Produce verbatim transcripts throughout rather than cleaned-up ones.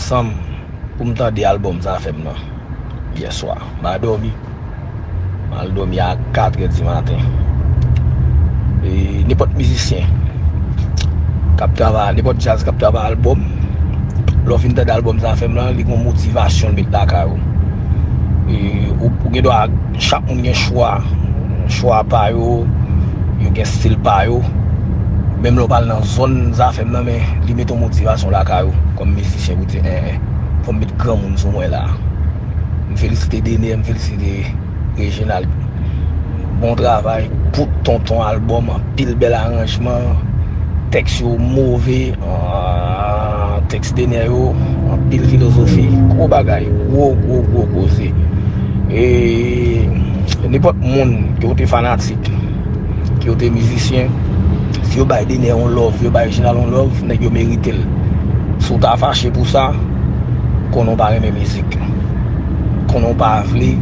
Sanm pou m tande albòm Zafèm nan yèswa. M al dòmi. M al dòmi a katrè di maten. E, nenpòt mizisyen k ap travay, nenpòt djaz k ap travay albòm, lè w fin tande albòm Zafèm nan, li gon motivasyon l met lakay ou. E, ou, ou gen dwa, chak moun gen chwa, chwa pa yo, yo gen stil pa yo. Menm lè w pa al nan zòn Zafèm nan, men li mete yon motivasyon lakay ou kòm mizisyen pou di, en, en, fò m met granmoun sou mwen la. M felisite Dener, m felisite Reginald. Bon travay, bout tonton albòm, anpil bèl aranjman, tèks yo move, ah, tèks Dener yo, anpil filozofi, gwo bagay, gwo, gwo, gwo koze. E nenpòt moun ki w te fanatik, ki w te mizisyen, si yo bay Dener yon love, yo bay Reginald yon love, nèg yo merite l. Si w ta fache pou sa, konnen w pa renmen mizik. Konnen w pa vle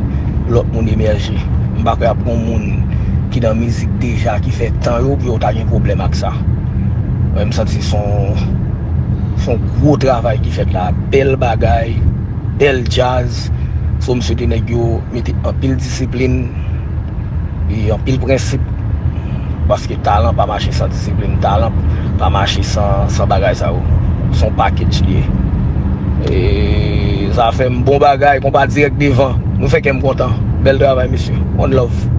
lòt moun emèje. M pa kwè ap gon moun ki nan mizik deja, ki fè tan yo, pou yo ta gen pwoblèm ak sa. Mwen, m santi se yon, se yon gwo travay ki fèt la. Bèl bagay, bèl djaz. So, m swete nèg yo mete anpil disiplin e anpil prensip. Paske talan pa mache san disiplin, talan pa mache san, san bagay sa yo. Se yon package li ye. E Zafèm, bon bagay, konpa dirèk devan. Nou fè kè m kontan. Bèl travay, mesye. One love.